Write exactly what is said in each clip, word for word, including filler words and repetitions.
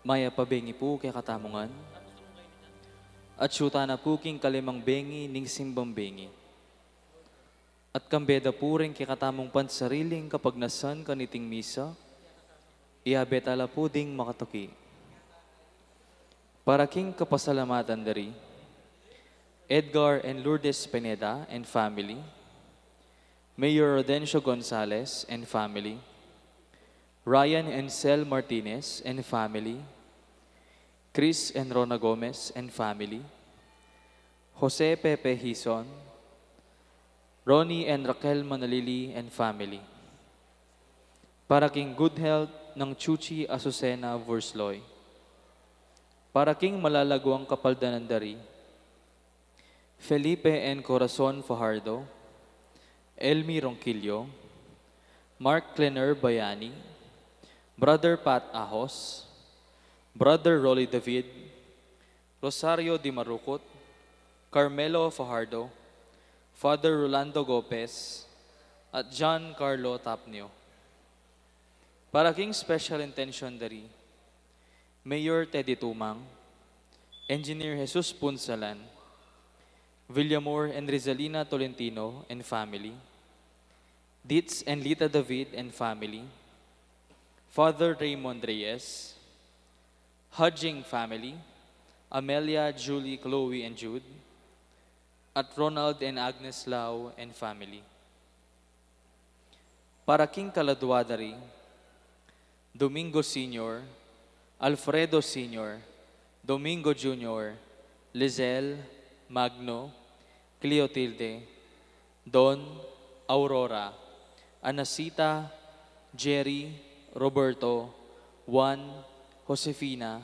Mayap a bengi pu kekatamu ngan. Atyu tana pu king kalimang bengi ning simbang bengi. At kambe da pu ring kekatamung pansariling kapagnasan kaniting misa, iyabe tala pu ding makatuki. Para king kapasalamatan da ri Edgar and Lourdes Pineda and family, Mayor Rodencio Gonzalez and family, Ryan and Sel Martinez and family, Chris and Rona Gomez and family, Jose Pepe Hizon, Ronnie and Raquel Manalili and family. Para king good health nang Chuchi Azucena Vursloy. Para king malalaguang kapaldanan da ri Felipe and Corazon Fajardo, Elmi Ronquillo, Mark Clener Bayani, Brother Pat Ahos, Brother Rolly David, Rosario Dimarucut, Carmelo Fajardo, Father Rolando Gopez, at John Carlo Tapnio. Para king special intention da ri Mayor Teddy Tumang, Engineer Jesus Punsalan, Villamor and Rizalina Tolentino and family, Ditz and Lita David and family, Father Raymond Reyes, Hudging family, Amelia, Julie, Chloe, and Jude, at Ronald and Agnes Lau and family. Para king kaladua da ri Domingo Senior, Alfredo Senior, Domingo Junior, Lizelle, Magno, Cleotilde, Don, Aurora, Anacita, Jerry, Roberto, Juan, Josefina.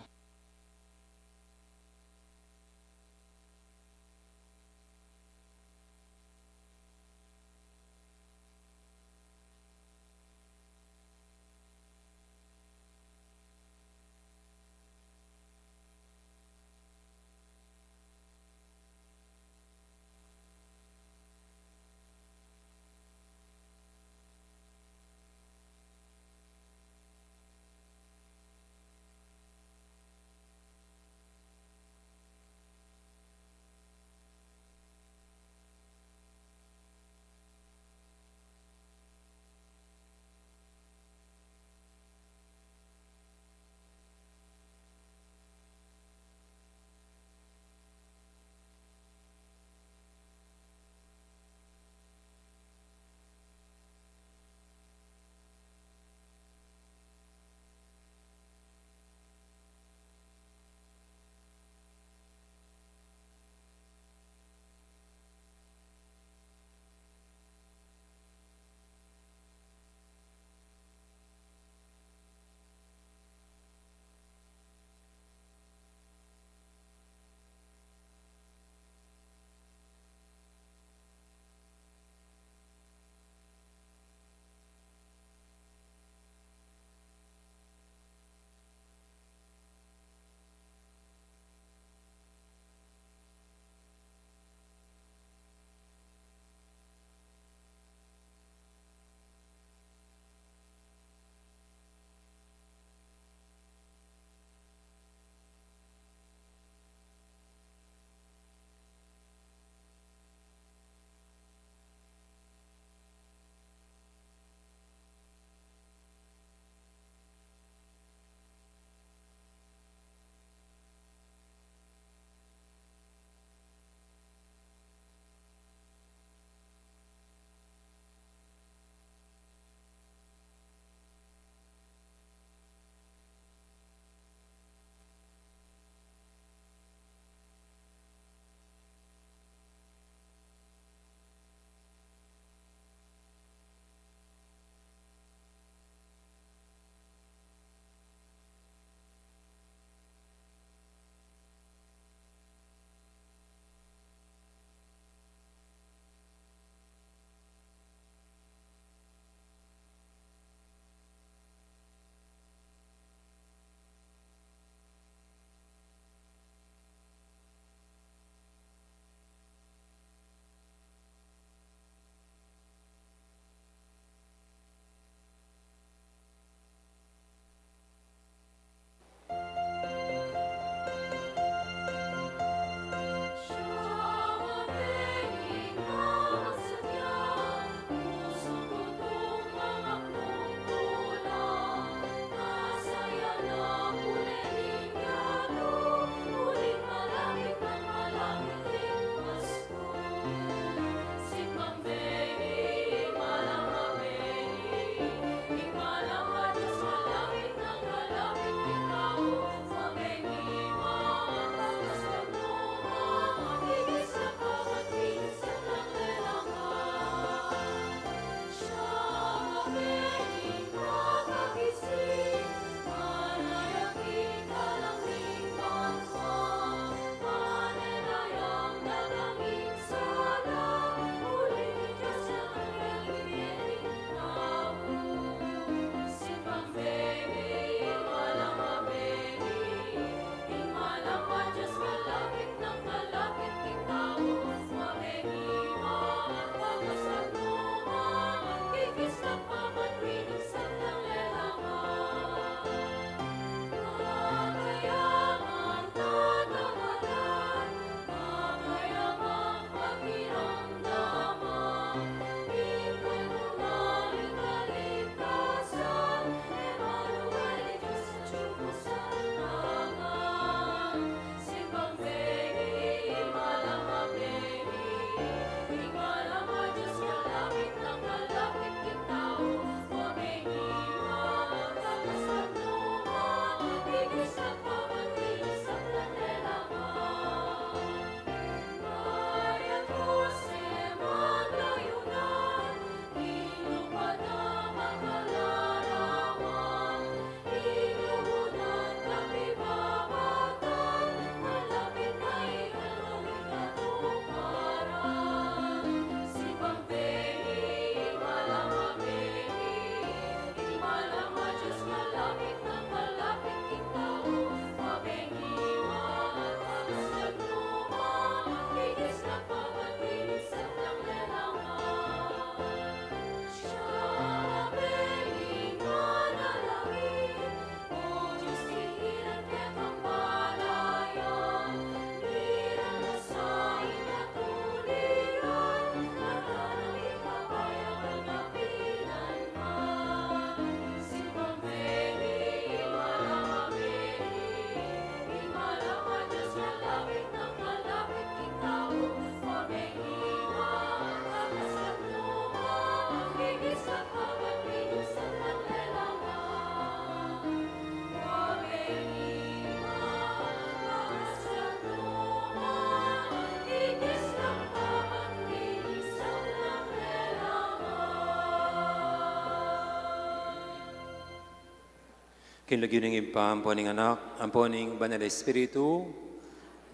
King lagyu ning Ibpa, ampo ning Anak, ampo ning Banal Espiritu.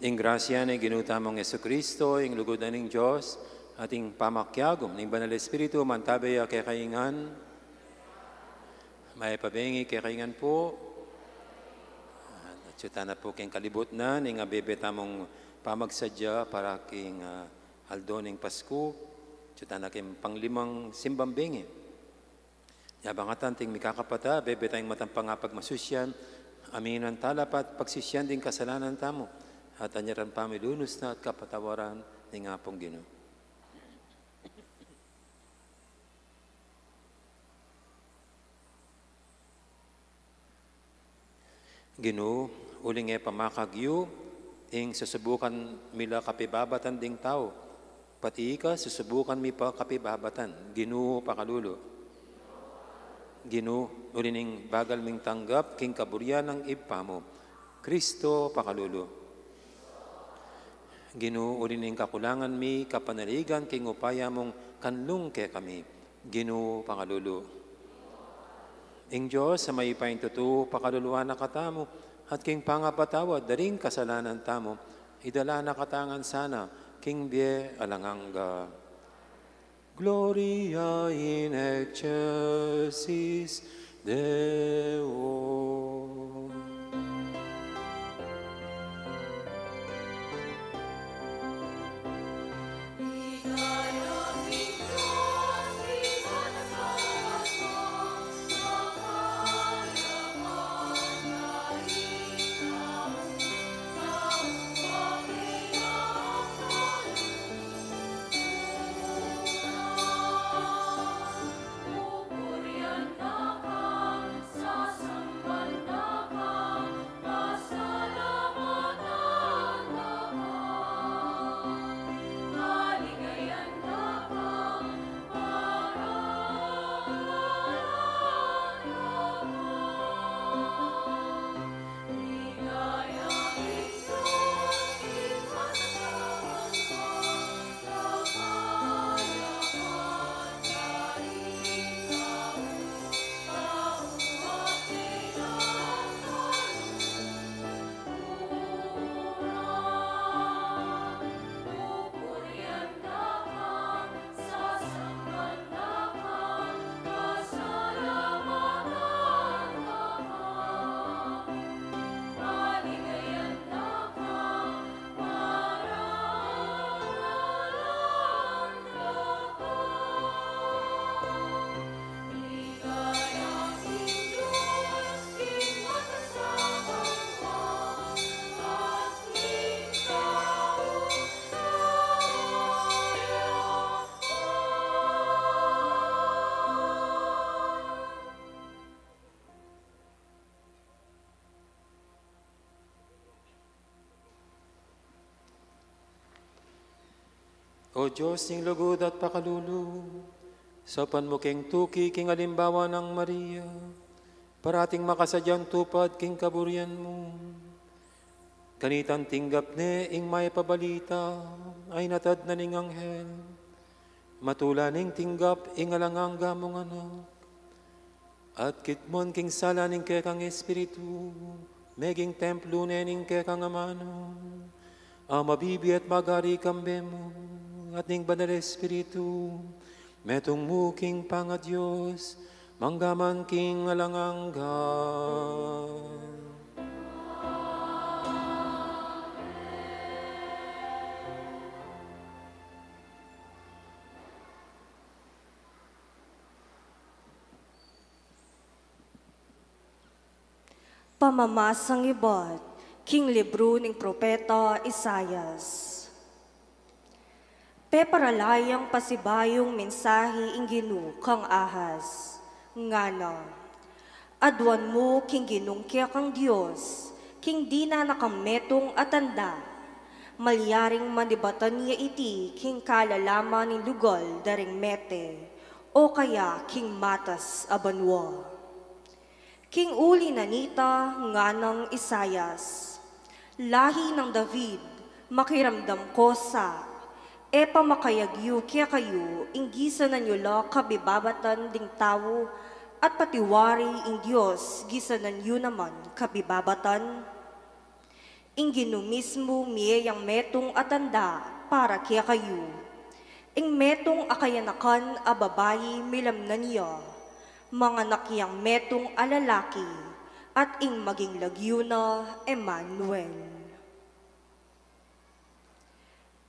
Ing grasya ning Ginu tamung Jesucristo, ing lugud na ning Dios, at ing pamakiagum ning Banal Espiritu, mantabe ya kekayu ngan. Mayap a bengi kekayu ngan pu. At atyu tana pu king kalibutnan ning abebe tamung pamagsadya para king, ah, aldo ning Pasku. Atyu tana king panglimang simbang bengi. Nyabangatan ting mikakapata, abebe tang matampang a pagmasusyan, aminan tala pa at pagsisyan ding kasalanan tamu, at anyaran pamilunus na at kapatawaran ning Apung Ginu. Ginu, uling e pa makagyu ing susubukan mi la kapibabatan ding tau, pati ika susubukan mi pa kapibabatan. Ginu, pakalulu. Ginu, uli ning bagal ming tanggap king kaburian ning Ibpa mu, Kristo, pakalulu. Ginu, uli ning kakulangan mi kapanaligan king upaya mung kanlung kekami, Ginu, pakalulu. Ing Dios a mayupayang tutu pakaluluan na katamu, at king pangapatawad da ring kasalanan tamu, idala na katamu ngan sana king bie alang angga. Gloria in excelsis Deo. O Dios, ning lugud at pakalulu, saupan mu keng tuki king alimbawa nang Maria, parating makasadyang tupad king kaburian mu. Kanitang tinggap ne ing mayap a balita a inatad na ning anghel, matula neng tinggap ing alang angga mung Anak. At kitmon king sala ning kekang Espiritu, meging templo ne ning kekang amanu, a mabibie at magari kambe mu, at ning Banal Espiritu, metung mu king pangaDios, mangga man king alang angga. Pamamasang ibat king libru ning propeta Isaias. Peparala yang pasibayung mensahe ing Ginu kang Ahaz, ngana: Aduan mu king Ginung kekang Dios king dinan na kang metung a tanda. Malyaring manibatan ya iti king kalalaman ning lugal da ring mete, o kaya king matas a banua. King uli na nita, nganang Isaias: Lahi nang David, makiramdam ko sa, e pa makayagyu kekayu ing gisanan yu la kabibabatan ding tau, At patiwari ing Dios, gisanan yu naman kabibabatan. Ing Ginu mismu mie yang metung a tanda para kekayu. Ing metung a kayanakan a babai milamnan ya, manganak yang metung a lalaki, at ing maging lagyu na Emmanuel.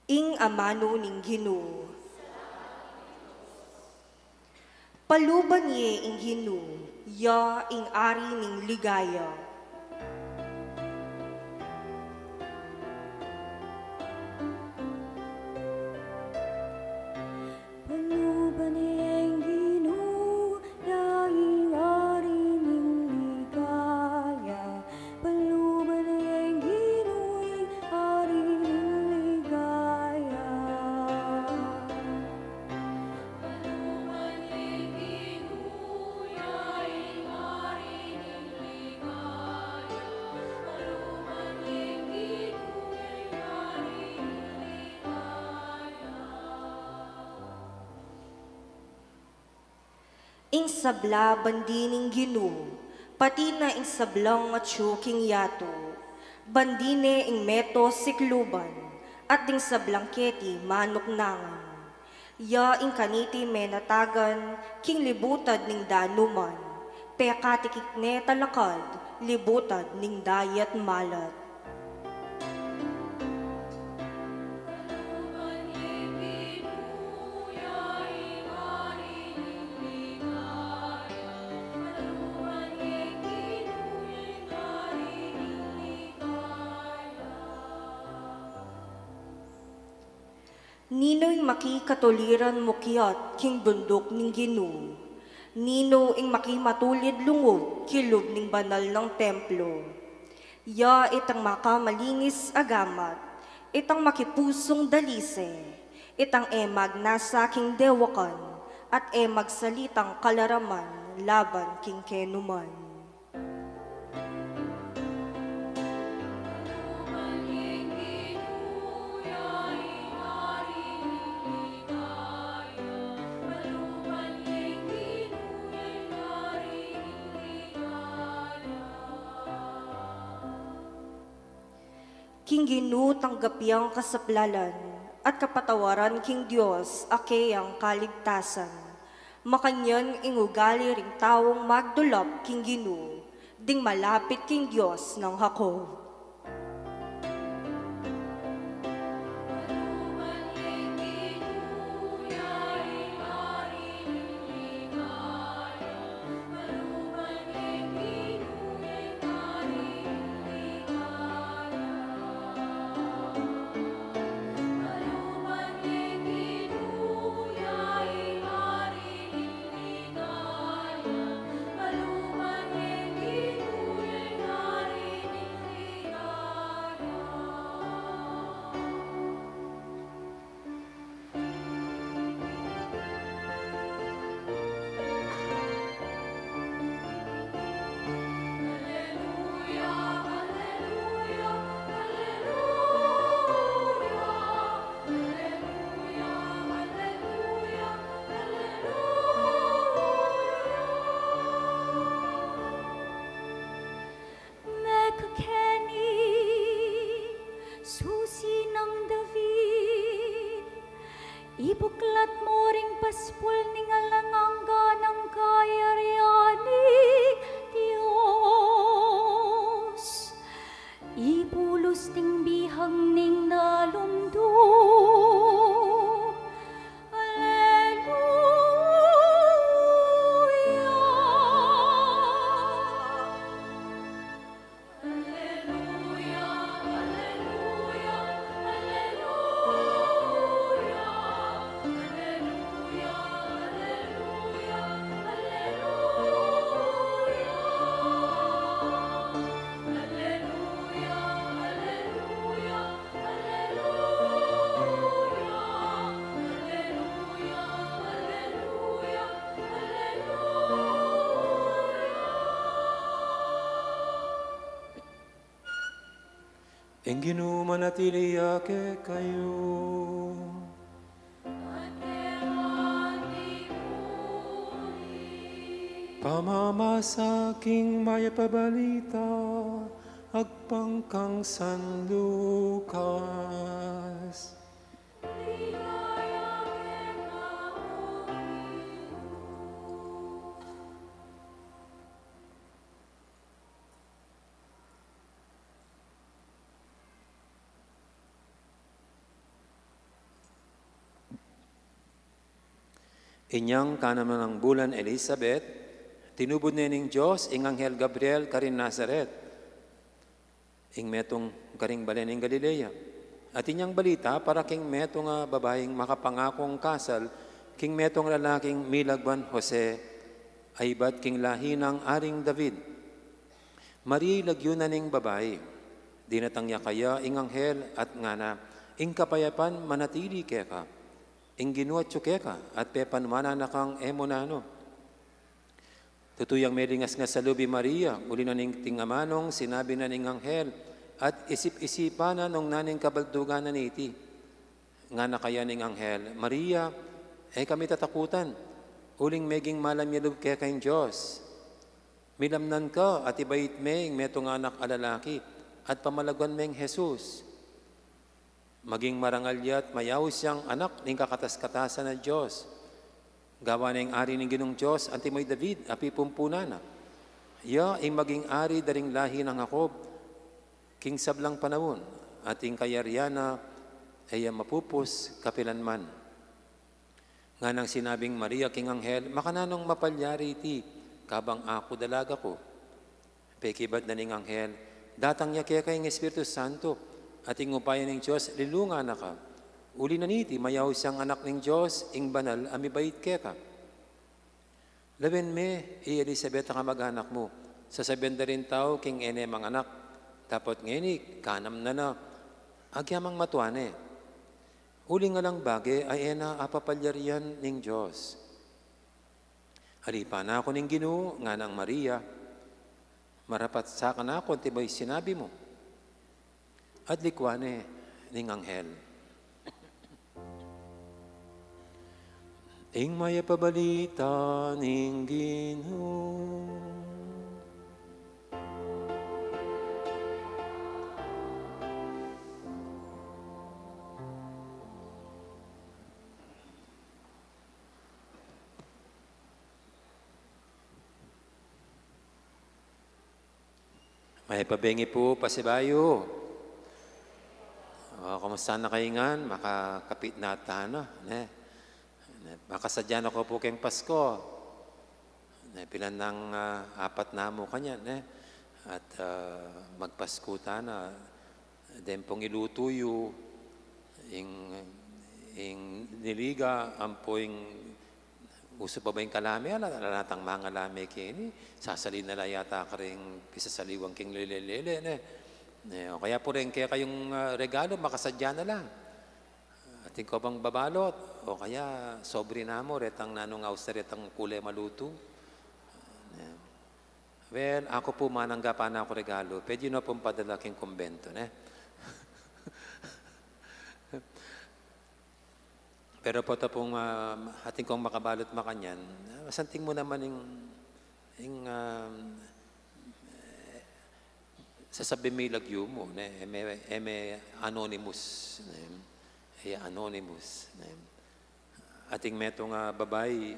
Ing amanu ning Ginu. Paluban ye ing Ginu, ya ing ari ning ligaya. Paluban ye ing Ginu, ya ing ari ning ligaya. Paluban ye ing Ginu, ya ing ari ning ligaya. Paluban ye ing Ginu, ya ing ari ning ligaya. Paluban ye ing Ginu, ya ing ari ning ligaya. Ing sabla bandi ning Ginu, pati na ing sablang atyu king yatu, bandi ne ing meto sikluban, at ding sablang keti manuknangan. Ya ing kaniti menatagan king libutad ning danuman, pekatikit ne talakad libutad ning dayat malat. Ninu ing makikatuliran mukyat king bunduk ning Ginu? Ninu ing makimatulid lungub kilub ning banal nang templo? Ya itang makamalinis a gamat, itang makipusung dalise, itang e magnasa king dewakan, at e magsalitang kalaraman laban king kenuman. King Ginu tanggap yang kasaplalan at kapatawaran king Dios a keyang kaligtasan. Makanyan ing ugali ring taung magdulap king Ginu, ding malapit king Dios nang Jacob. Mekeni, Susi nang David, ibuklat mo ring paspul ning alang angga nang kayarian ning Dios. Ibulus ding bihang ning nalumdum. Alleluia. Ing Ginu manatili ya kekayu. At keka rin. Pamamasa king Mayap a Balita agpang kang San Lucas. Inyang kanam na nang bulan Elisabet, tinubud ne ning Dios ing anghel Gabriel karin Nazaret, ing metung karing bale ning Galilea. At inyang balita para king metung a babaing makapangakung kasal king metung a lalaking milagwan Jose, a ibat king lahi nang Aring David. Maria i lagyu na ning babai. Dinatang ya kaya ing anghel at ngana, "Ing kapayapan manatili keka. Ing Ginu atyu keka at pepanuanan na kang e mu nanu." Tutu yang melingasngas a lub i Maria, uli na ning amanung sinabi na ning anghel, at isip-isipan na nung naning kabaldugan na niti. Ngana kaya ning anghel, "Maria, e ka mitatakutan, uling meging malam ya lub keka ing Dios. Milamnan ka at ibait me ing metung a anak a lalaki, at pamalagwan meng Jesus. Maging marangal ya't mayaus yang anak ning kakatas-katasan a Dios. Gawan neng ari ning Ginung Dios antimo i David a pipumpunan na. Ya ing maging ari da ring lahi nang Jacob king sablang panaun, at ing kayarian na e ya mapupus kapilanman." Nganang sinabing Maria king anghel, "Makananung mapalyari iti, kabang aku dalaga ku?" Pekibat na ning anghel, "Datang ya keka ing Espiritu Santo, at ing upaya ning Dios lilungan na ka. Uli na niti, mayaus yang anak ning Dios, ing banal a mibait keka. Lawen me, i Elisabet a kamag-anak mu, sasabian da ring tau king e ne manganak, dapot ngeni, kanam na na, agyamang matua ne. Uling alang bage a e na apapalyarian ning Dios." "Alipan na ku ning Ginu," nganang Maria, "marapat sa kanaku anti bay sinabi mu." At likwan ne ning anghel. Ing Mayap a Balita ning Ginu. Mayap a bengi pu, pasibayu. O, kumusta na kayu ngan? Makakapit na tana, ne? Ne, makasadya na ko pu keng Pasko. Ne, pilan nang, ah, apat na mu kanyan, ne? At, ah, magpasku tana. Deng pung ilutu yu, ing, ing niliga, ampo ing usu pa ba ing kalame, ala, ala na tang mangalame keni, sasali na la yata karing pisasaliwan king lele-lele, ne? Ne, o kaya pu reng kekayung, ah, regalo, makasadya na la. Atin ko bang babalot, o kaya sobre na mu, retang nanung aus na retang kule malutu. Ne? Well, aku pu mananggap na ku regalo, pwede yu na pung padala king kumbento, ne? Pero pota pung, ah, atin kong makabalot makanyan, ah, masanting mu naman ing, ing, ah, sasabi me lagyu mu, ne? E me, e me anonymous, ne? E anonymous, ne? Atin metung a babai,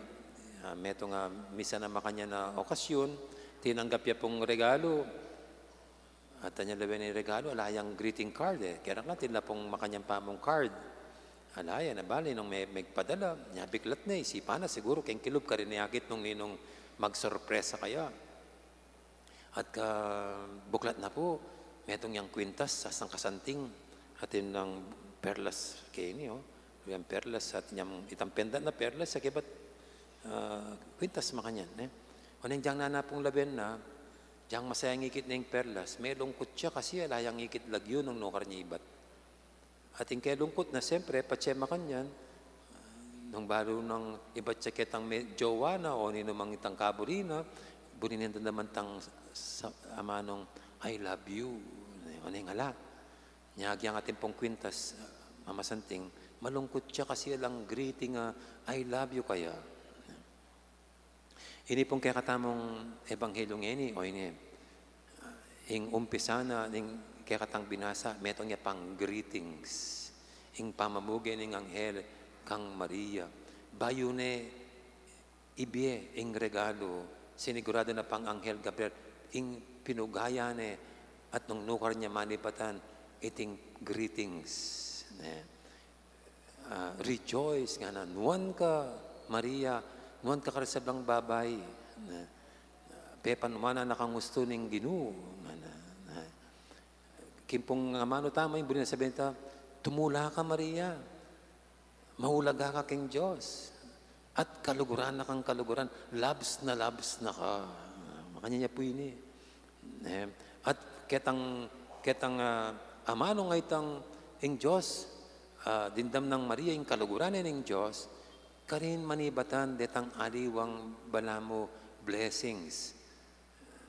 ah, metung a misan a makanyan a okasyun, tinanggap ya pung regalo. At anya lawen ing regalo, ala yang greeting card, e. Kaya nga, atin la pung makanyan pamung card. Ala ya, na bale, nung me-, megpadala, nya biklat ne, isipan na siguru, keng kilub karin ne akit nung ninung magsorpresa kaya. At kabuklat na pu, metung yang kwintas, sasang kasanting, atin yang perlas keni, o. Yang perlas, atin yang itang pendant na perlas, akibat, ah, kwintas makanyan, ne? Oneng jang nana pung lawen na, jang masayang ikit ne ing perlas, melungkut ya kasi ala yang ikit lagyu nung nukar ne ibat. Atin kelungkut na, siyempre, patse makanyan, nung balu nang ibat ya ketang me-, jowa na, o ninu mang itang kaburi na, buri neng damdaman tang sa-, amanung, "I love you." Oneng ala. Nya agyang atin pung kwintas, mamasanting, malungkut ya kasi alang greeting a, "I love you" kaya. Ini pung kekatamung ebanghelyo ngeni, o ini, ing umpisa na ning kekatang binasa, metung ya pang greetings. Ing pamamuge ning anghel kang Maria. Bayu ne ibie ing regalo, sinigurado na pang anghel Gabriel, ing pinugaya ne, at nung nukar ne manibatan, iting greetings. Ne? Ah, rejoice, ngana, nuan ka, Maria, nuan ka karing sablang babai. Ne? Pepanuanan na kang ustu ning Ginu, ngana. Ne? King pung amanu tamu, ing buri nang sabian ta, tumula ka, Maria. Maulaga ka king Dios. At kaluguran na kang kaluguran, labs na labs na ka. Makanyan ya pu ini. Eh, at ketang, ketang, ah, amanu nga itang ing Dios, ah, dimdam nang Maria ing kaluguran na ning Dios, karin manibatan detang aliwang balamu blessings.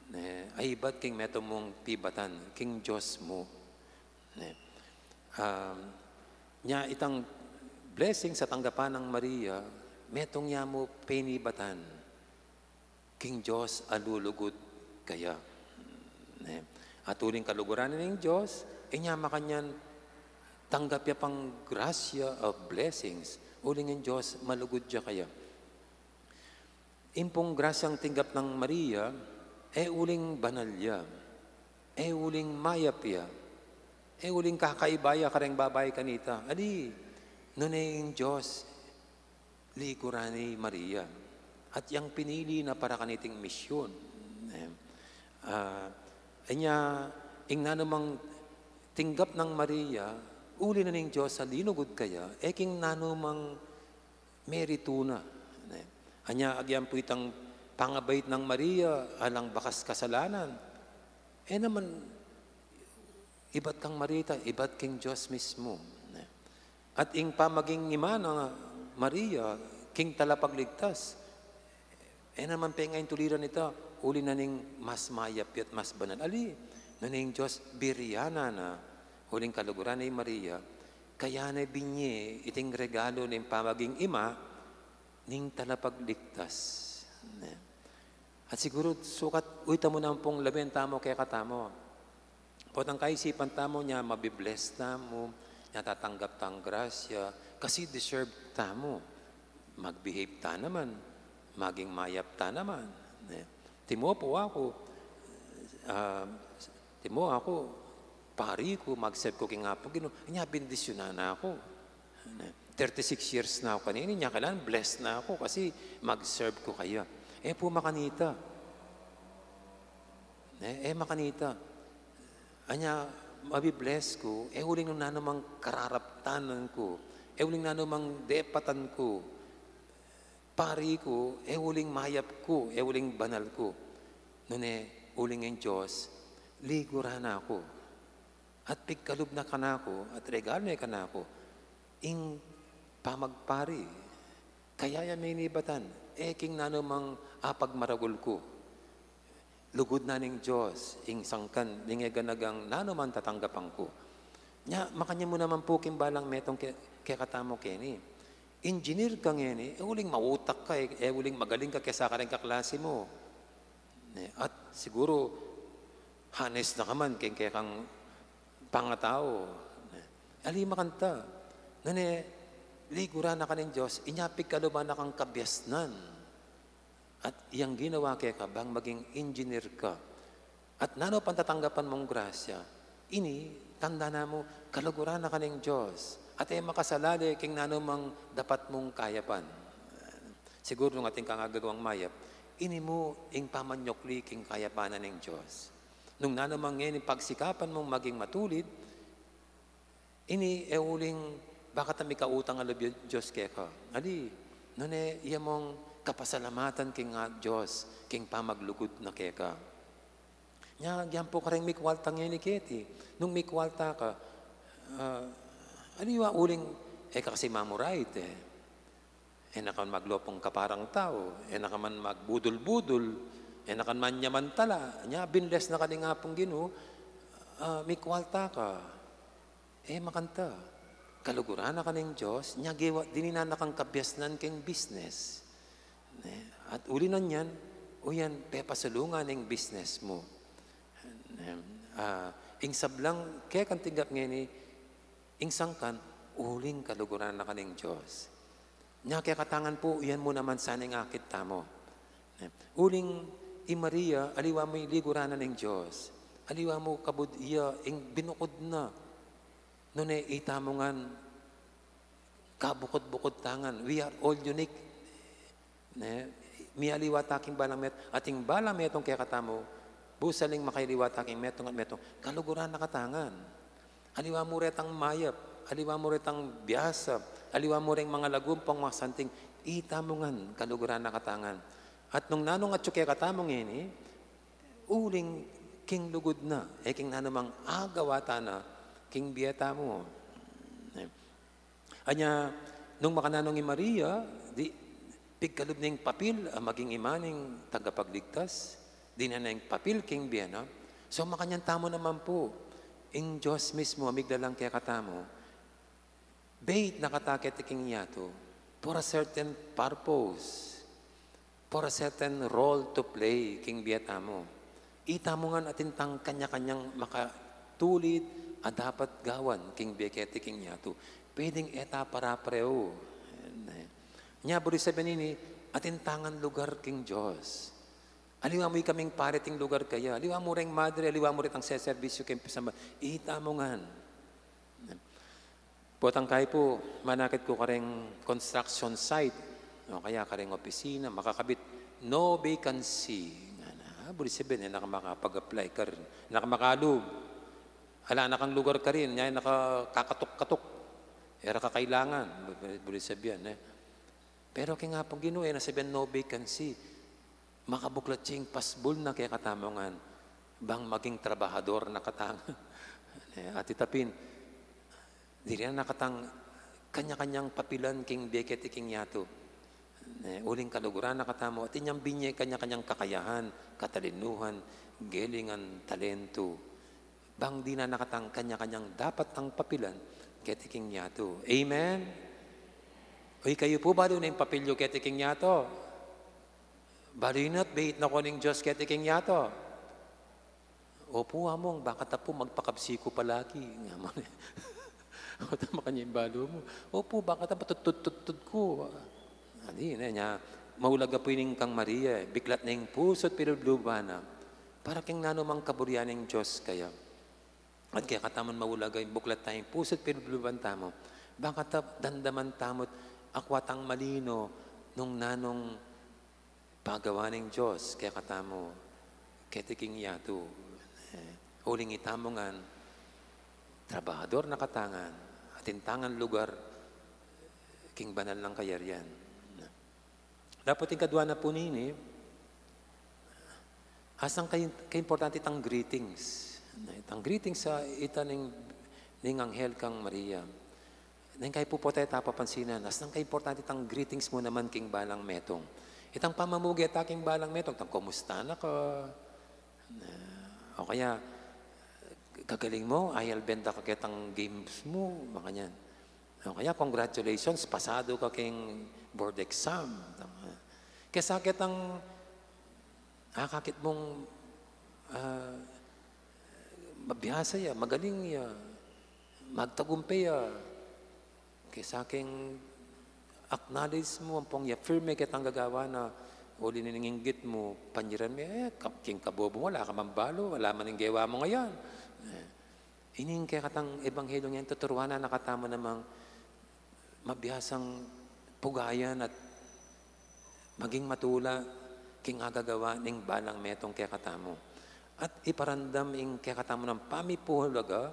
Ne, ay ibat king metung mung pibatan, king Dios mu. Ne. Um, nya itang blessing sa tanggapan nang Maria, metung ya mu penibatan, king Dios a lulugud kaya. Ne. At uling kaluguran na ning Dios, inya makanyan tanggap ya pang grasya of blessings, uling ing Dios malugud ya kaya. Ing pung grasyang tinggap nang Maria, e uling banal ya, e uling mayap ya, e uling kakaiba ya kareng babai kanita. Ali, nune ing Dios, liguran ne i Maria. At yang pinili na para kaniting misyon. Eh, ah, inya, ing nanumang tinggap nang Maria, uli na ning Dios a linugud kaya, e king nanumang meritu na. Ne? Anya, agyang pu itang pangabait nang Maria, alang bakas kasalanan. E naman, ibat kang Maria, ibat king Dios mismu. Ne? At ing pamaging ima nang Maria, king talapagligtas, e naman pengaintuliran ita, uli na ning mas mayap ya at mas banal. Ali, nune ing Dios birian na, uling kaluguran na i Maria, kaya ne binye iting regalo ning pamaging ima ning talapagligtas. Ne? At siguru, sukat, uy, tamu nampung lawen tamu kekatamu. Potang kaisipan tamu, nya mabi-bless tamu, nya tatanggap tang grasya, kasi deserve tamu. Mag-behave ta naman, maging mayap ta naman. Ne? Timo pu aku, ah, timo aku, pari ku, mag-serve ku king Apung Ginu, nya bendisyunan na aku. Ne? Thirty-six years na aku kanini, nya kailangan bless na aku kasi mag-serve ku kaya. E pu makanita. Ne? E makanita. Anya, mabi-bless ku, e uling nung nanumang kararaptanan ku, e uling nanumang depatan ku, pari ku, e uling mayap ku, e uling banal ku. Nune, uling ing Dios, liguran na ku. At pigkalub na kanaku, at regalo ne kanaku, ing pamagpari. Kaya ya menibatan, e king nanumang apagmaragul ku. Lugud na ning Dios, ing sangkan, ning e ganagang nanumang tatanggapan ku. Nya, makanyan mu naman pu king balang metung ke, kekatamu keni. Engineer ka ngeni, e uling mautak ka, e, e uling magaling ka kesa kareng kaklase mu. Ne, at siguru, honest na ka man keng kekang pangatau. Ne, ali makanta. Nune, liguran na ka ning Dios, inya pigkaluban na kang kabiasnan. At iyang ginawa keka bang maging engineer ka. At nanu pang tatanggapan mung grasya, ini, tanda na mu, kaluguran na ka ning Dios. At e makasalali king nanumang dapat mung kayapan. Siguru nung atin kang agagawang mayap, ini mu ing pamanyukli king kayapan na ning Dios. Nung nanumang ngeni pagsikapan mung maging matulid, ini e uling baka ta mikautang a lub ya Dios keka. Ali, nune iya mung kapasalamatan king Dios, king pamaglugud na keka. Nya, agyang pu kareng mikwalta ngeni keti. Nung mikwalta ka, ah, aliwa uling, e ka kasi mamurait, e. E na ka man maglopong kaparang tau, e na ka man magbudul-budul, e na ka man manyamantala. Nya, binless na ka ning Apung Ginu, ah, mikwalta ka. E makanta. Kaluguran na ka ning Dios, nya gewa, dininan na kang kabiasnan keng business. Ne? At uli na niyan, o yan, pepasulungan ing business mu. Em, ah, ing sablang kekang tinggap ngeni, ing sangkan, uling kaluguran na ka ning Dios. Nya kekatangan pu, yan mu naman sana ing akit tamu. Em, uling i Maria, aliwa mu iligur na ning Dios. Aliwa mu kabud iya, ing binukud na. Nune itamu ngan, kabukud-bukud ta ngan. We are all unique. Ne? Mialiwa ta king balang met-, ating balang metung kekatamu, busaling makailiwa ta king metung at metung, kaluguran na kata ngan. Aliwa mu retang mayap, aliwa mu retang biasa, aliwa mu reng mangalagumpang masanting, itamu ngan, kaluguran na kata ngan. At nung nanung atyu kekatamu ngeni, uling king lugud na, e king nanumang agawa ta na, king bie tamu. Anya, nung makananung i Maria, di, pigkalub ne ing papil, a maging ima ning tagapagligtas, dinan ne ing papil king bie na. So, makanyan tamu naman pu, ing Dios mismu, a miglalang kekatamu, bait na kata keti king yatu, for a certain purpose. For a certain role to play king bie tamu. Itamu ngan atin tang kanya-kanyang makatulid a dapat gawan king bie keti king yatu. Pwedeng e ta pare-parehu. Nya buri sabian ini, atin ta ngan lugar king Dios. Aliwa mu ikaming pare, atin lugar kaya. Aliwa mu reng madre, aliwa mu retang seserbisyu king pisamban. Itamu ngan. Potang kayi pu, manakit ku kareng construction site, o kaya kareng opisina, makakabit, "No vacancy." Ngana, buri sabian, e na ka makapag-apply karin, e na ka makalub. Ala na kang lugar karin, nya e na ka kakatuk-katuk. E ra ka kailangan, buri sabian, e. Pero king Apung Ginu, e na sabian, "No vacancy." Makabuklat ya ing pasbul na kekatamu ngan, bang maging trabahador na kata ngan. E, at ita pin, diri na katang kanya-kanyang papilan king bie keti king yatu. E, uling kaluguran na katamu, atin yang binye kanya-kanyang kakayahan, katalinuhan, galingan, talentu. Bang diri na katang kanya-kanyang dapat tang papilan keti king yatu. Amen? O ikayu pu, balu ne ing papil yu keti king yatu? Balu yu na't bait na ko ning Dios keti king yatu? Opu, Among, bang kata pu magpakabsi ku palagi, ngana mu. O, tama, kanya ing balu mu. Opu, bang kata patuttud-tuttud ku. Adi, ne, nya, maulaga pu ining kang Maria, e, biklat ne ing pusu't pilubluban na para king nanumang kaburian ning Dios kaya. At kekatamu maulaga ing buklat taya ing pusu't pilubluban tamu. Bang kata damdaman tamu't akwa tang malino nung nanung pagawa ning Dios kekatamu keti king yatu. E, uling itamu ngan, trabahador na kata ngan, atin ta ngan lugar king banal nang kayarian. Dapot ing kadua na pu nini, asang ka-, kaimportante itang greetings. Itang greetings a ita ning, ning anghel kang Maria. Neng kayi pu, pota e ta papansinan, asang kaimportante itang greetings mu naman king balang metung. Itang pamamuge ta king balang metung, itang kumusta na ka, o kaya, gagaling mu, ayal benda ka ketang games mu, makanyan. O kaya, congratulations, pasado ka king board exam. Kesa ketang, akakit mung, a, mabiasa ya, magaling ya, magtagumpe ya. Kesa keng acknowledge mu, ampong i-affirm me ketang gagawan na, uli ning inggit mu, panyiran me, e, ka-, king kabobo mu, ala ka mang balu, ala man ing gewa mu ngeni. E, ining kekatang ebanghelyo ngeni, tuturuan na katamu namang mabiasang pugayan at maging matula king agagawa ning balang metung kekatamu. At iparamdam ing kekatamu nang pamipulaga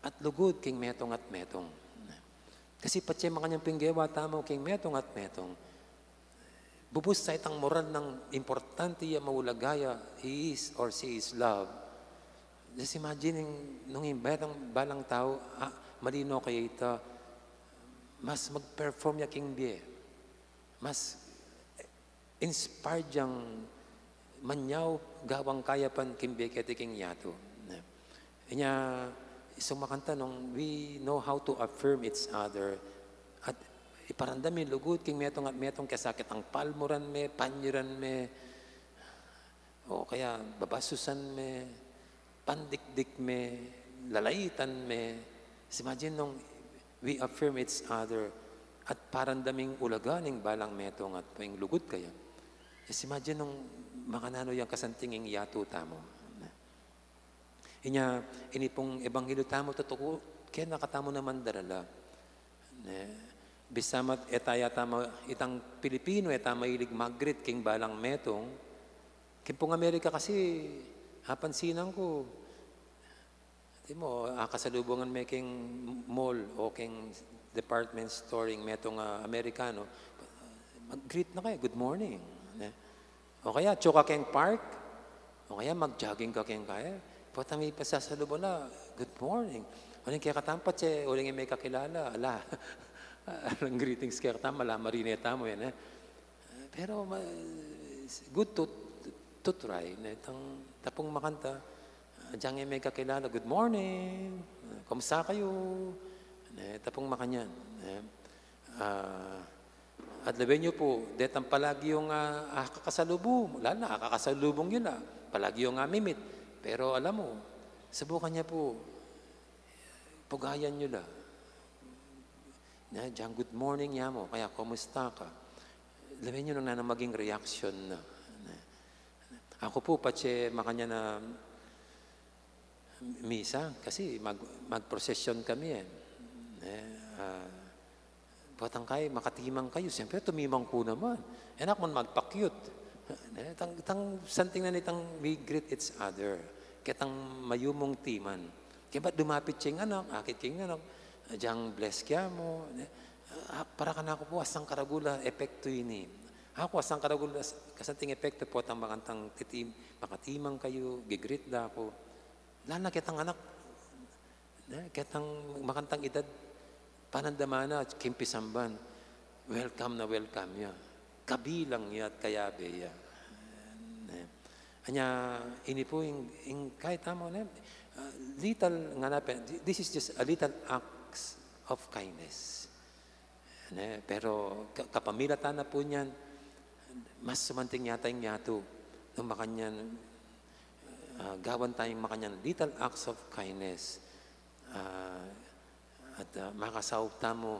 at lugud king metung at metung. Kasi patse makanyan pu ing gewa tamu king metung at metung, bubus taya itang moral nang importante ya, maulaga ya, he is or she is love. Just imagine, nung ing balang, balang tau, a, malino kaya ita, mas mag-perform ya king bie. Mas inspired yang manyaup gawang kayapan king bie keti king yatu. Inya, isung makanta nung we know how to affirm each other, at iparamdam ing lugud king metung at metung, kesa ketang palmuran me, panyiran me, o kaya babasusan me, pandikdik me, lalaitan me. Just imagine nung we affirm each other at parandam ing ulaga ning balang metung at ing lugud kaya. Just imagine nung makananu yang kasanting ing yatu tamu. Inya, ini pung ebanghelyo tamu tutuku, kaya na katamu naman darala. Ne, bisa mat e ta yata ma-, itang Pilipino, e ta mailig mag-greet king balang metung. King pung Amerika kasi, apansinan ku, di mo, akasalubungan me king mall o king department store ing metung a Amerikano, mag-greet na kayu, "Good morning." Ne? O kaya, atsu ka keng park, o kaya mag-jogging ka keng kaya. Potang mipasasalubong la, "Good morning." Uling kekatamu patse, uling e me kakilala, ala. Alang greetings kekatamu, ala marine tamu yan, e. Pero ma-, good to, to try, ne? Tang, tapung makanta, agyang e me kakilala, "Good morning, kumusta kayu?" Ne? Tapung makanyan, ne? Ah, at lawen yu pu, detang palagi yung, ah, akakasalubong, lalu na akakasalubong yu la, palagi yung amimit. Pero alam mo, subukan yu pu, pugayan yu la. Na, agyang good morning ya mu, kaya kumusta ka? Lawen yu nung nanu maging reaction na. Aku pu, patse makanyan a misa, kasi mag-, mag-procession kami, e. E, ah, potang kay, makatimang kayu. Siyempre, tumimang ku naman. E, aku man magpa-cute. E, tang, tang something na nitang we greet each other. Ketang mayumung timan. Kaya ba't dumapit siyang anak, akit keng anak, agyang bless kaya mu. E, ah, para kanaku pu, asang karagul a epektu ini. Aku, asang karagul a s-, kasanting epektu potang makantang titim-, makatimang kayu, gi-greet da ku. Lalu na ketang anak, ne, ketang makantang edad, panandaman na, kimpisamban, welcome na welcome ya. Kabilang ya at kayabe ya. Ne. Anya, ini pu ing, ing kahit tamo, ne, ah, little, ngana pa, this is just a little acts of kindness. Ne, pero ka-, kapamilatan na pu niyan, mas sumanting yata ing yatu nung makanyan, ah, gawan tayang makanyan little acts of kindness. Ah, at, ah, makasaup tamu,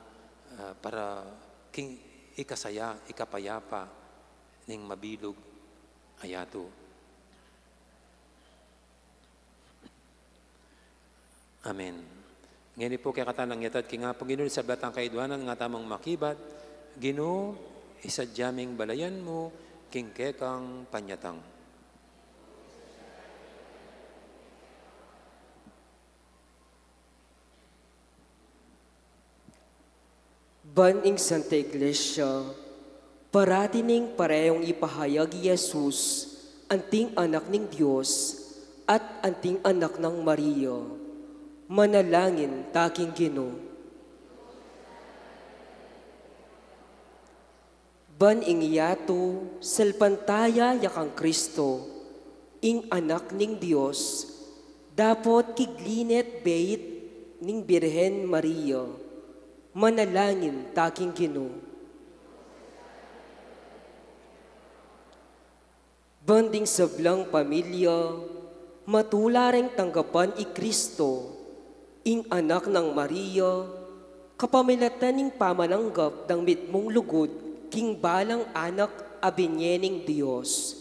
ah, para king ikasaya, ikapayapa ning mabilug a yatu. Amen. Ngeni pu kekatamu ngan yatad king Apung Ginu, sablang kaiduanan, nga tamung makibat, Ginu, isadya ming balayan mu king kekang panyatang. Ban ing Santa Iglesia, parati ning pareyung ipahayag i Jesus, anting Anak ning Dios, at anting Anak nang Maria. Manalangin ta king Ginu. Ban ing yatu salpantaya ya kang Kristo, ing Anak ning Dios, dapot kiglinet beit ning Birhen Maria. Manalangin ta king Ginu. Ban ding sablang pamilya, matula reng tanggapan i Kristo, ing Anak nang Maria, kapamilatan ning pamananggap dang mitmung lugud king balang anak a binye ning Dios.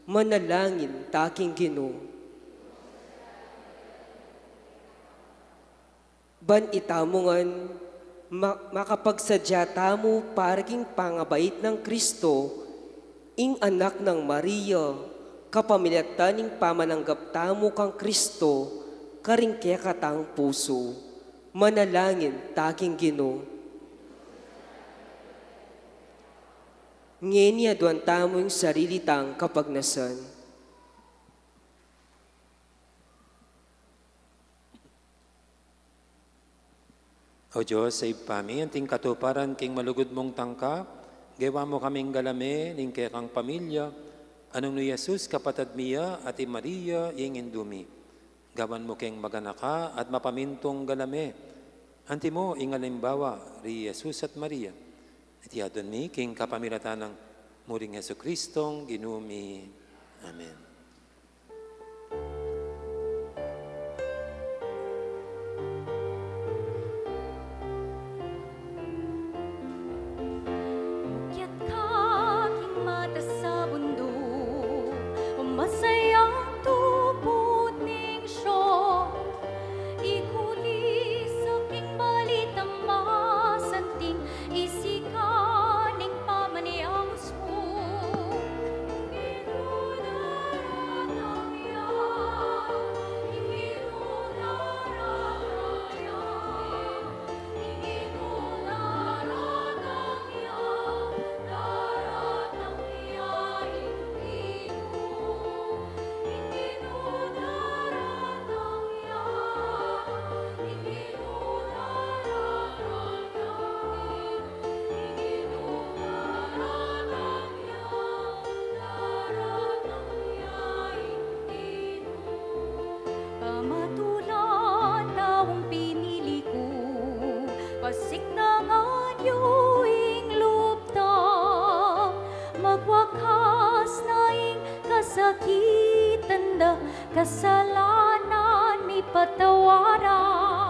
Manalangin ta king Ginu. Ban itamu ngan, ma-, makapagsadya tamu para king pangabait nang Kristo, ing Anak nang Maria, kapamilatan ning pamananggap tamu kang Kristo, karing kekatang pusu. Manalangin ta king Ginu. Ngeni aduan tamu ing sarili tang kapagnasan. O Dios, a Ibpa mi, anting katuparan king malugud mung tangka, gewa mu kaming galame ning kekang pamilya, nung nung i Jesus kapatad mi ya, at i Maria ing indu mi. Gawan mu keng maganaka at mapamintung galame. Antimo ing alimbawa ri Jesus at Maria. Iti aduan mi king kapamilatan nang muring Jesucristong Ginu mi. Amen. kasalanan mipatawaran.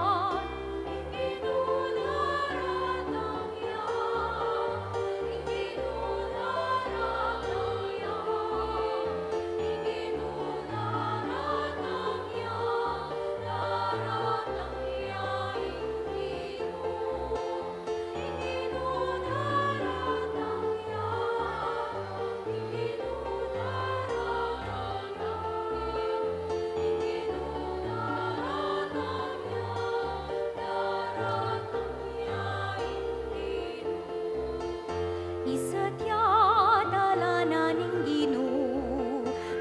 Isadya dalanan ing Ginu,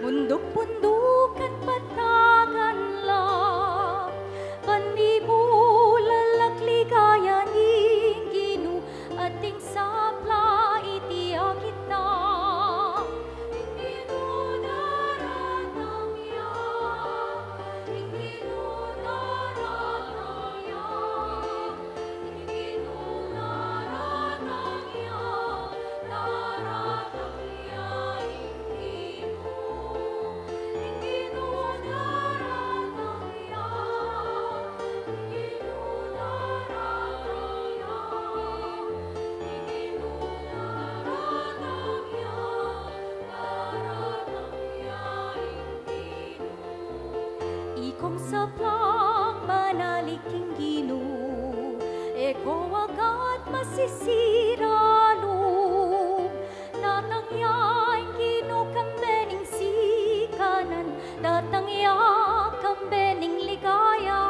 bunduk-bundukan patagan la, ban mibulala king ligaya ning Ginu, atin sabla iti akit na. Ing Ginu daratang ya, ing Ginu daratang ya, ing Ginu daratang ya, daratang ya ing Ginu. Ikong sablang manalik king Ginu, e ko agad masisira lub. Datang ya ing Ginu kambe ning sikanan, datang ya kambe ning ligaya.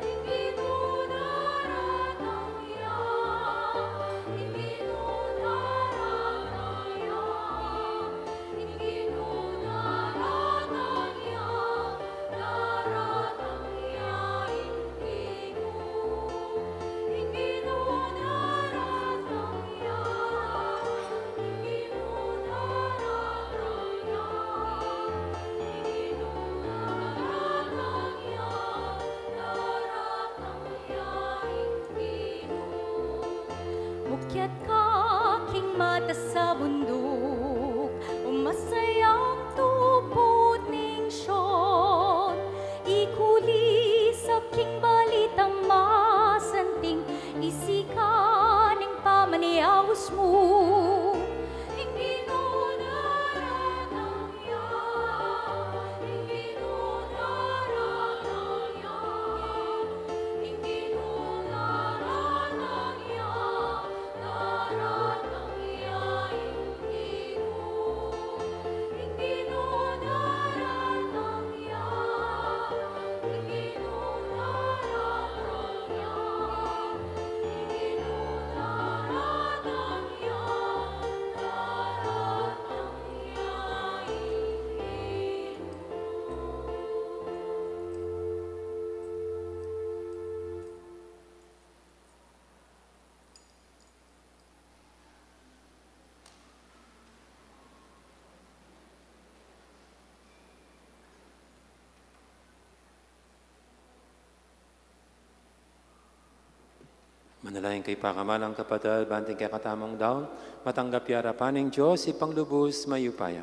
Ing Ginu daratang ya, ing Ginu daratang ya, ing Ginu daratang ya, daratang ya ing Ginu. Mukyat ka king matas a bunduk, umasayang tupud ning Sion. Ikulisap king balitang masanting, isikan ing pamaniaus mu. Ing Ginu daratang ya, ing Ginu daratang ya, ing Ginu daratang ya. Manalangin kayu pakamalan kung kapatad, ban king kekatamung daun, matanggap ya ing arapan ning Dios Ibpang lubus mayupaya.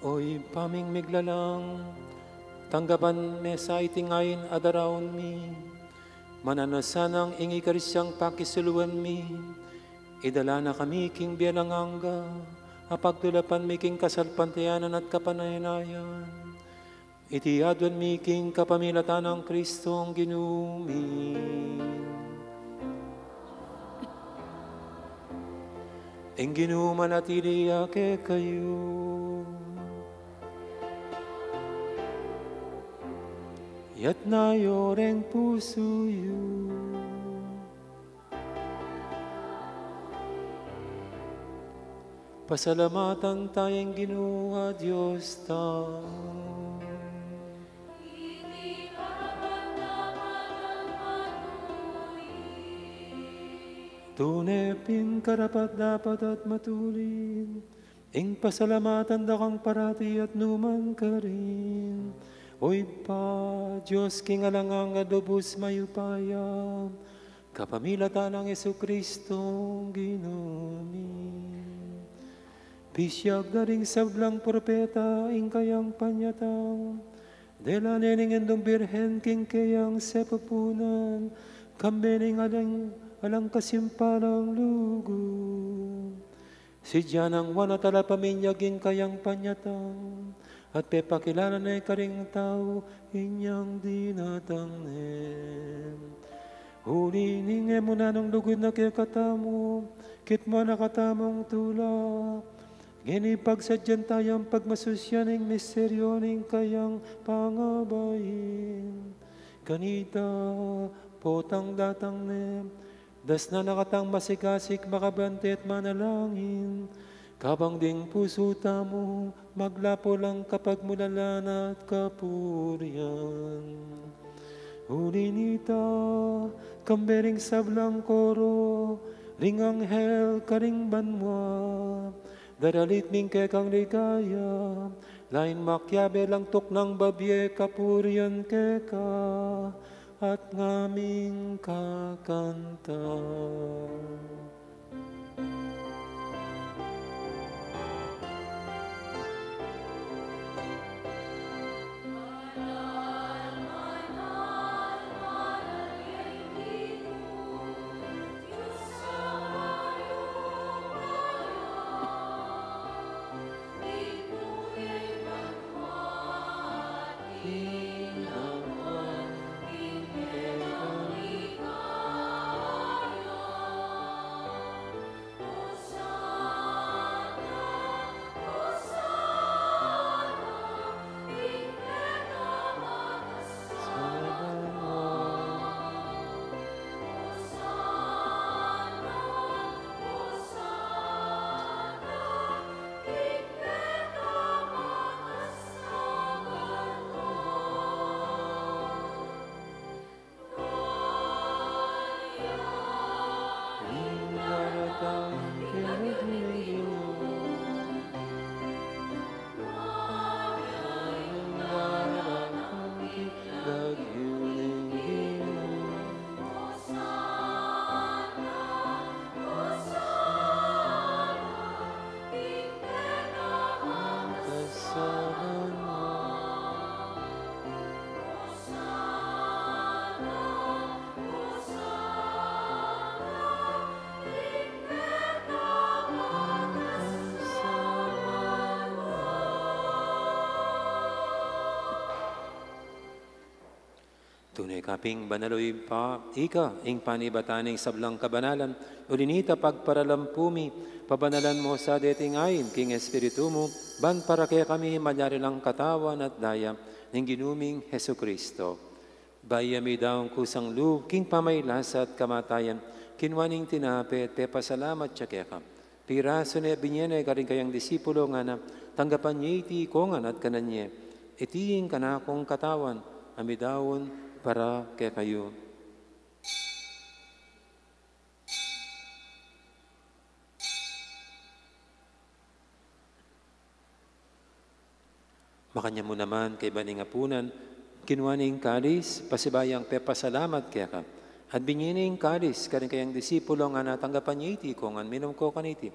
O Ibpa ming miglalang, tanggapan me sa iti ngeni a daraun mi. Mananu sanang ing Eukaristiang pakisuluan mi, idala na kami king bie alang angga, a pagtulapan mi king kasalpantayanan at kapanaynayan. Iti aduan mi king kapamilatan nang Kristong Ginu mi. Ing Ginu manatili ya kekayu. Iyatas yu reng pusu yu. Pasalamatan taya ing Ginu a Dios ta. Tune pin karapat-dapat at matulid ing pasalamatan da kang parati at nukarin man. O Ibpa, Dios king alang angga, lubus mayupaya, kapamilatan nang Jesucristong Ginu mi. Pisiag da ring sablang propeta ing kayang panyatang, dela ne ning Indung Birhen king kayang sepupunan, kambe ning alang, alang kasimpalang lugud. Sidya nang Juan a talapaminyag ing kayang panyatang, at pepakilala ne karing tau inyang dinatang ne. Uli ning e mu na nung lugud na kekatamu, kitmuan na katamung tula, ngeni pagsadyan taya pagmasusyan ing misteryu ning kayang pangabain. Kanita, potang datang ne, dasnan na katang masigasig, makabante at manalangin, kabang ding pusu tamu maglapul king kapagmulalan at kapurian. Uli nita, kambe ring sablang koro, ring anghel karing banua, daralit mi ing kekang ligaya, lain makiabe lang tuknang babie kapurian keka, at ngaming kakanta. Tune ka pin banal, o Ibpa, ika ing panibatan ning sablang kabanalan. Uli nita, pagparalampu mi, pabanalan mu sa deting ain king Espiritu mu, ban para kekami malyari lang katawan at daya ning Ginu ming Jesucristo. Bayu ya midaun kusang lub king pamagkasakit at kamatayan, kinua ne ing tinape, pepasalamat ya keka, pirasu ne, binie ne karing kayang disipulo, ngana: Tanggapan ye iti kongan at kanan ye, iti ing kanakung katawan a midaun para kekayu. Makanyan mu naman, kaybat ning apunan, kinua ne ing kalis, pasibayu yang pepasalamat keka, at binie ne ing kalis karing kayang disipulo, ngana: Tanggapan ye iti kongan, minum ko kaniti,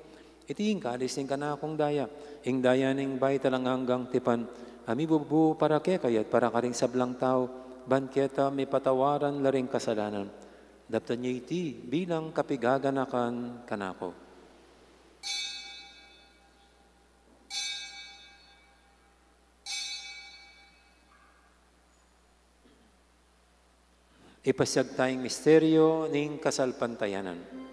iti ing kalis ning kanakung daya, ing daya ning bayu at alang anggang tipan, a mibubu para kekayu at para karing sablang tau, ban keta mipatawaran la ring kasalanan. Daptan ye iti bilang kapaganakan kanaku. Ipasiag taya ing misteryu ning kasalpantayanan.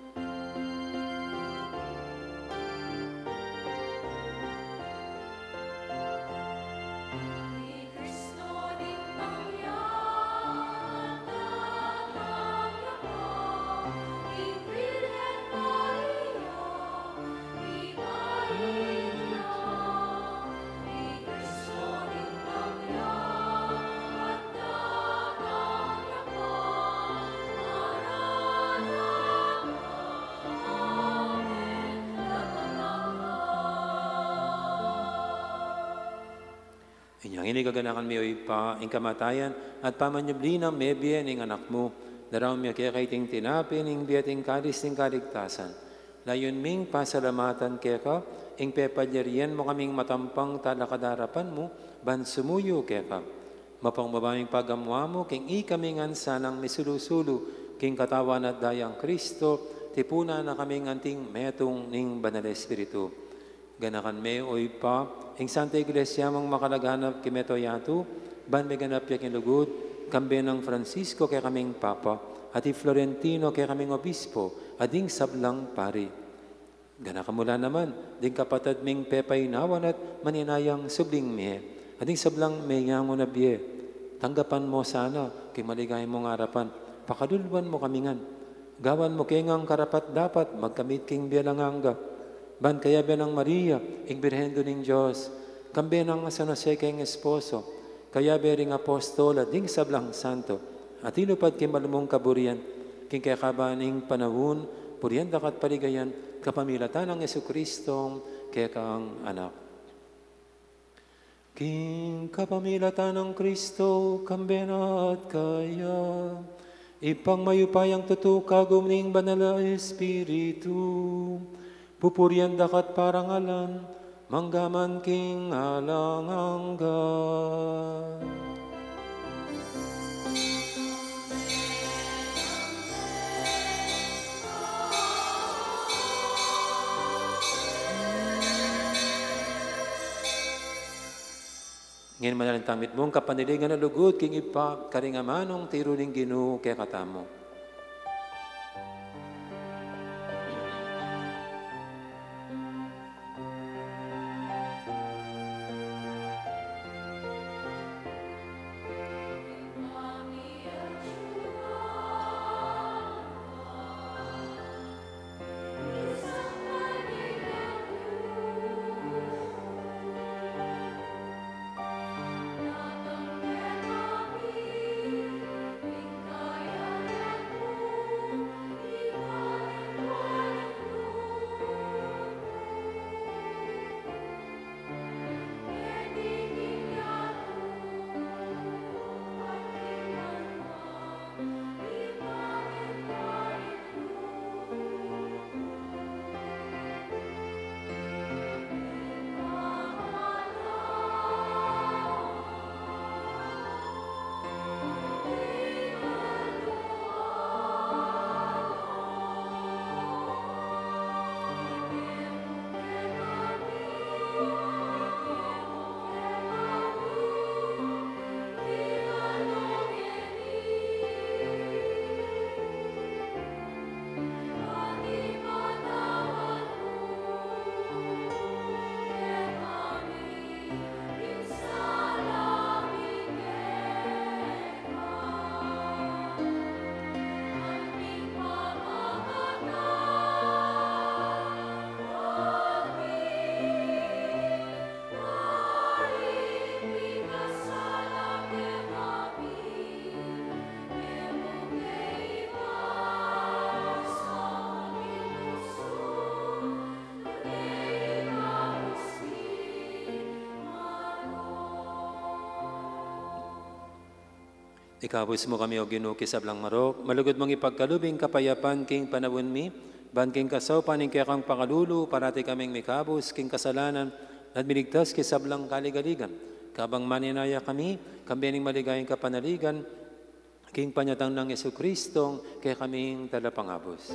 Inya ngeni kaganakan mi, o Ibpa, ing kamatayan at pamanyubli nang mebie ning Anak mu, daraun mi keka iting tinape ning bie at ing kalis ning kaligtasan. Layun ming pasalamatan keka ing pepalyarian mu kaming matampang talakad king arapan mu ban sumuyu keka. Mapakumbaba ing pagamu-amu king ikami ngan sanang misulu-sulu king katawan at dayang Kristo, tipunan na kaming anting metung ning Banal Espiritu. Ganakan me, o Ibpa, ing Santa Iglesia mung makalaganap king mabilug a yatu, ban miganap ya king lugud, kambe nang Francisco kekaming Papa, at i Florentino kekaming Obispo, at ding sablang pari. Ganakan mu la naman ding kapatad ming pepainawan at maninayang subling mie, at ding sablang meyangu na bie. Tanggapan mu sana king maligaya mung arapan. Pakaluluan mu kami ngan. Gawan mu ke ngang karapat-dapat magkamit king bie alang angga. Ban kayabe nang Maria, ing Birhen Indu ning Dios, kambe nang San Jose keng esposo, kayabe ring apostol at ding sablang santo, a tinupad king malugud mung kaburian, king kekaban ning panaun, purian da ka at paligayan, kapamilatan nang Jesucristo, kekang Anak. King kapamilatan nang Kristo, kambe na at kaya, Ibpang mayupayang tutu, kagum ning Banal a Espiritu, pupurian da ka at parangalan, mangga man king alang angga. Ngeni manalangin tamu mitmung kapanaligan a lugud king Ibpa, karing amanung tiru ning Ginu kekatamu. Ikabus mu kami, O Ginu, king sablang marok, malugud mung ipagkalub ing kapayapan king panaun mi, ban king kasaupan ning kekang pakalulu, parati kaming mikabus king kasalanan, at miligtas king sablang kaligaligan. Kabang maninaya kami, kambe ning maligayang kapanaligan, king panyatang nang Jesucristo, kekaming talapangabus.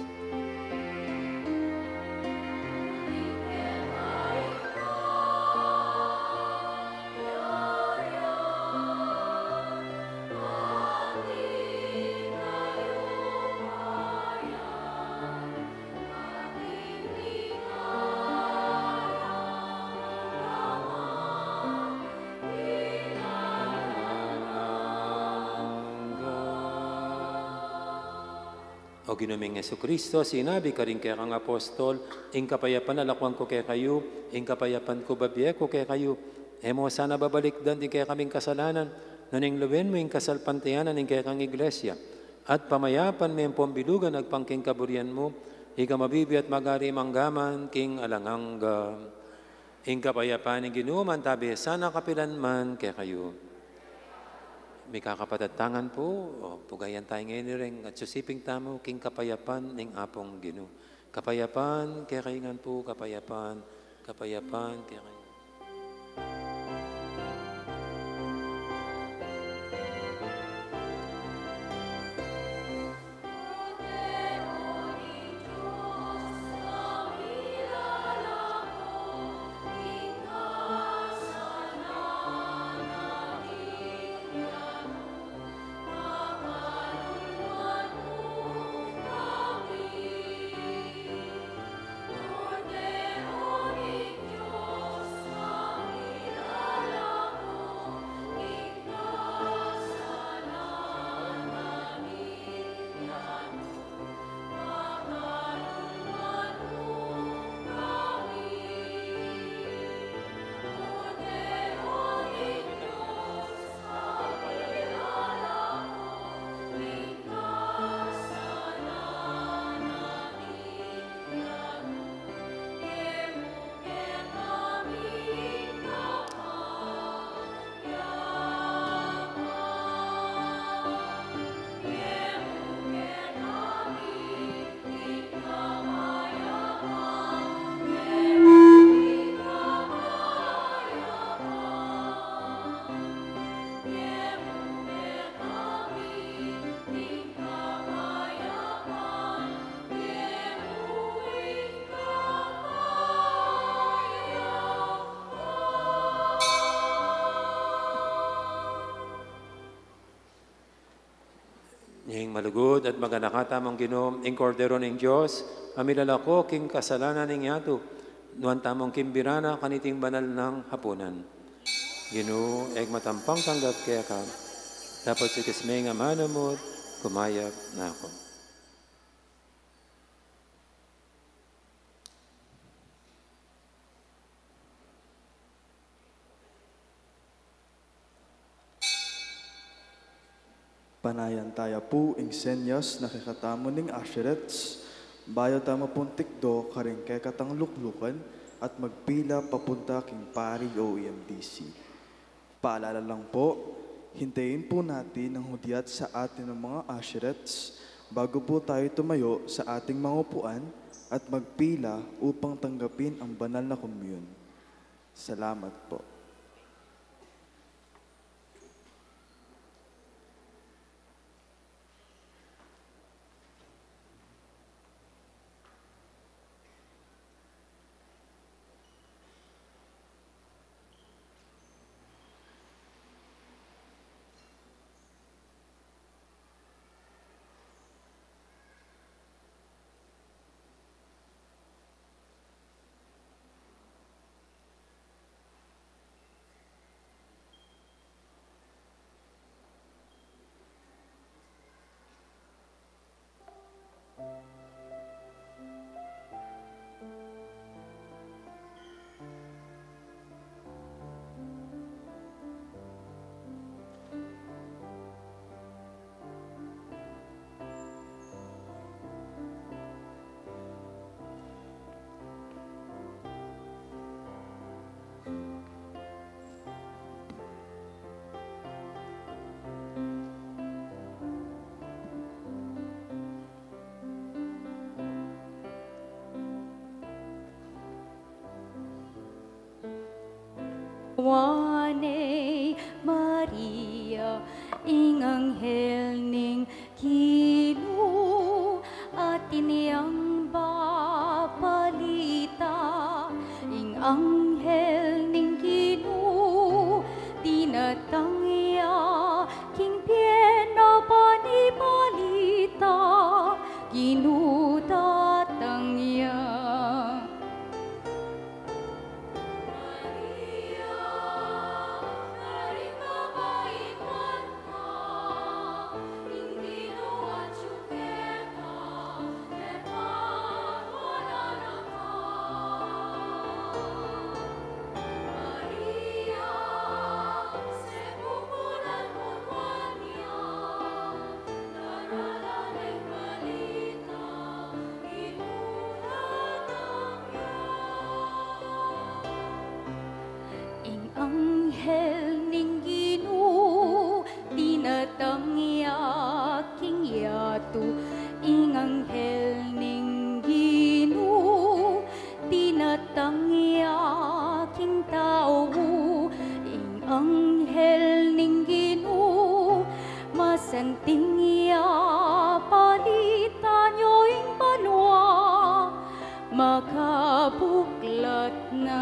O Ginu ming Jesucristo, sinabi karing kekang apostol, ing kapayapan lakwan ku kekayu, ing kapayapan ku babie ku kekayu. E mu sana babalikdan ding kekaming kasalanan, nune luen mu ing kasalpantayanan ning kekang Iglesia, at pamayapan me ampong bilugan agpang king kaburian mu, ika a mabibie at magari mangga man king alang angga. Ing kapayapan ning Ginu mantabi sana kapilan man kekayu. Mikakapatad tangan pu, o, pugayan tamu ngeni ring at susiping tamu king kapayapan ning Apung Ginu. Kapayapan kekayu ngan pu, kapayapan, kapayapan kekayu. Ing malugud at maganaka tamung Ginu, ing Kordero ning Dios, a milalako king kasalanan ning yatu, nuan tamung kimbira na kaniting banal nang hapunan. Ginu, e ku matampang tanggap keka, dapot sikis me ing amanu mu, kumayap na ku. Panayan taya pu ing senyas na kekatamu ning asherets, bayu tamu pung tikdo karing kekatang luklukan at magpila papunta king pari o E M D C. Paalala lang po, hintayin po natin ang hudyat sa atin ng mga usherettes bago po tayo tumayo sa ating mga upuan at magpila upang tanggapin ang banal na komunyon. Salamat po. Wa ne Maria, ing anghel ning Ginu, atin yang babalita, ing anghel ning Ginu, dinatang ya, king bie na banibalita, Ginu datang ya. Makabuklat na.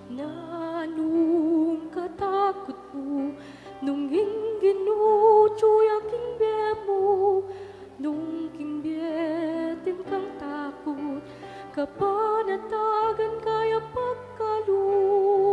Nanung katakut mu, nung ing Ginu atyu ya king bie mu, nung king bie atin kang takut, kapanatagan ka ya pagkalub.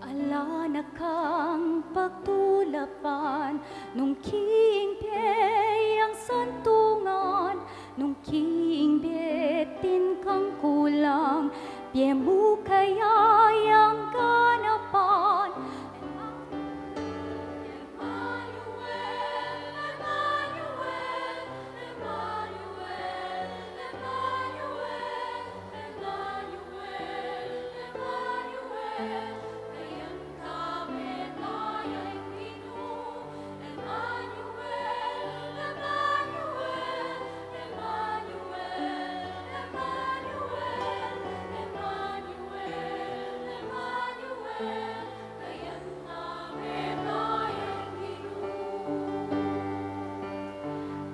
Ala na kang pagtulapan, nung king bie yang santungan, nung king bie atin kang kulang, bie mu kaya yang ganapan.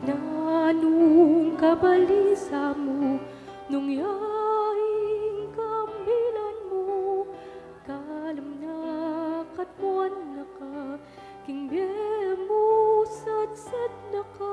Nanung kabalisa mu, nung ya ing kambilan mu, kalam na ka at muan na ka, king bie mu satsat na ka.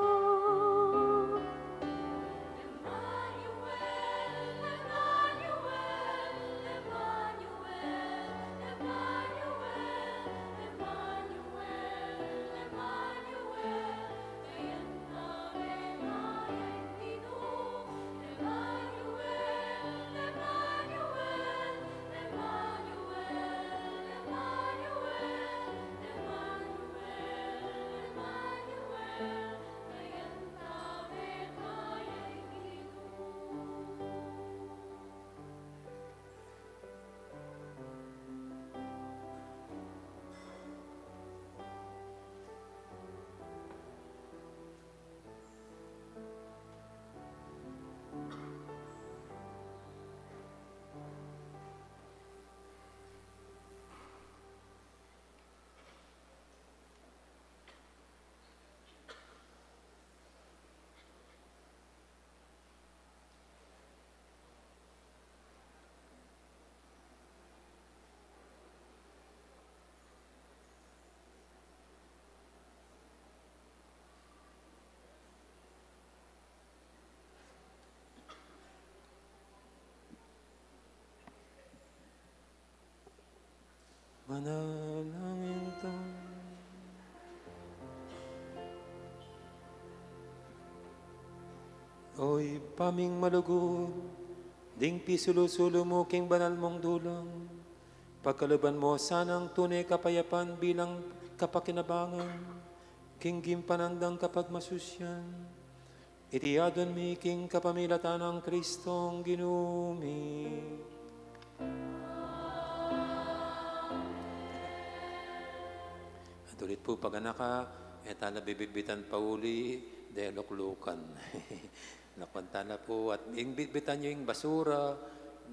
Panalangin tamu. O Ibpa ming malugud, ding pisulu-sulu mu king banal mung dulang, pagkaluban mu sanang tune kapayapan bilang kapakinabangan king ginpanandang kapagmasusyan. Iti adwan mi king kapamilatan nang Kristong Ginu mi. At ulit pu, paganaka, e tala bibitbitan pauli, de luklukan. Lakwan tala pu, at ing bitbitan yu ing basura,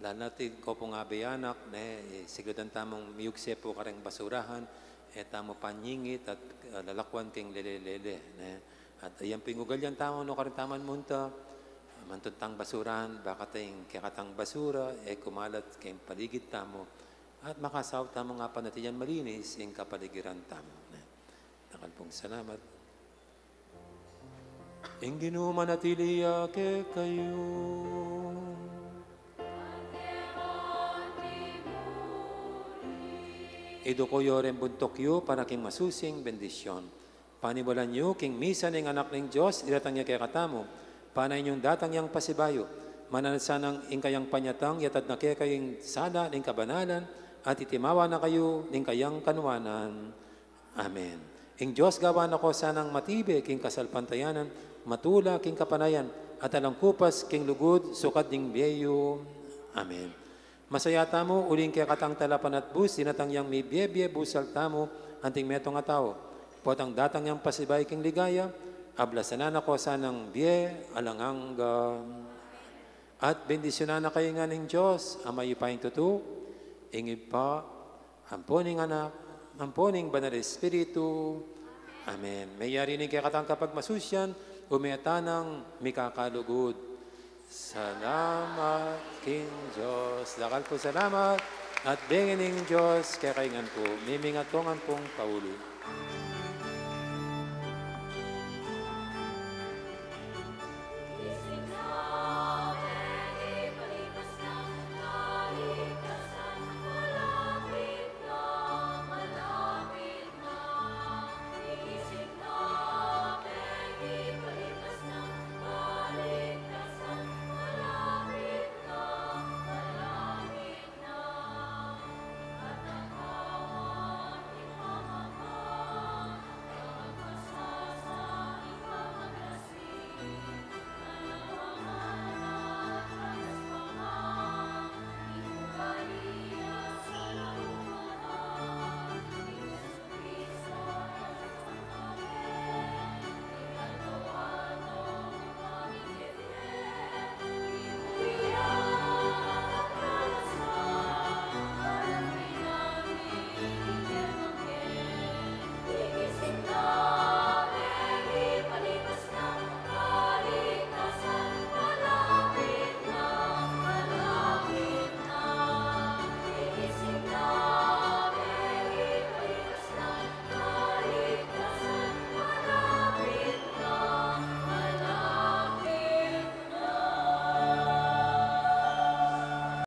lalo na ti ko pung abe anak, ne, sigladan tamung miyugse pu kareng basurahan, e tamu panyingit at, ah, lalakwan king lele-lele, ne. At ayan pu ing ugalian tamu, nukarin tamu man munta, mantun tang basurahan, baka ing kekatang basura, e kumalat king paligid tamu, at makasaup tamu nga panatilian malinis ing kapaligiran tamu. Dakal pung salamat. Ing Ginu manatili ya kekayu. Iduku yu reng buntuk yu para king masusing bendisyon. Panimulan yu king misa ning Anak ning Dios, idatang ya kekatamu, panayun yang datang yang pasibayu, mananu sanang ing kayang panyatang, yatad na kekayu ing sala ning kabanalan, at itimawa na kayu ning kayang kanuanan. Amen. Ing Dios gawan na ko sanang matibe king kasalpantayanan, matula king kapanayan, at alang kupas king lugud, sukat ning bie yu. Amen. Masaya tamu, uling kekatang talapanatbus, dinatang yang mibie-bie busal tamu, anting metung a tau. Potang datang yang pasibayu king ligaya, ablasan na ko sanang bie alang angga. At bendisyunan na kayu ngan ning Dios, Ama, Ibpa, ing tutu, ing Ibpa, ampo ning Anak, ampo ning Banal Espiritu. Amen. Meyari ning kekatang kapagmasusyan, ume tana nang mikakalugud. Salamat king Dios. Dakal pung salamat, at bengi ning Dios kekayu ngan pu. Mimingat ko ngan pung pauli.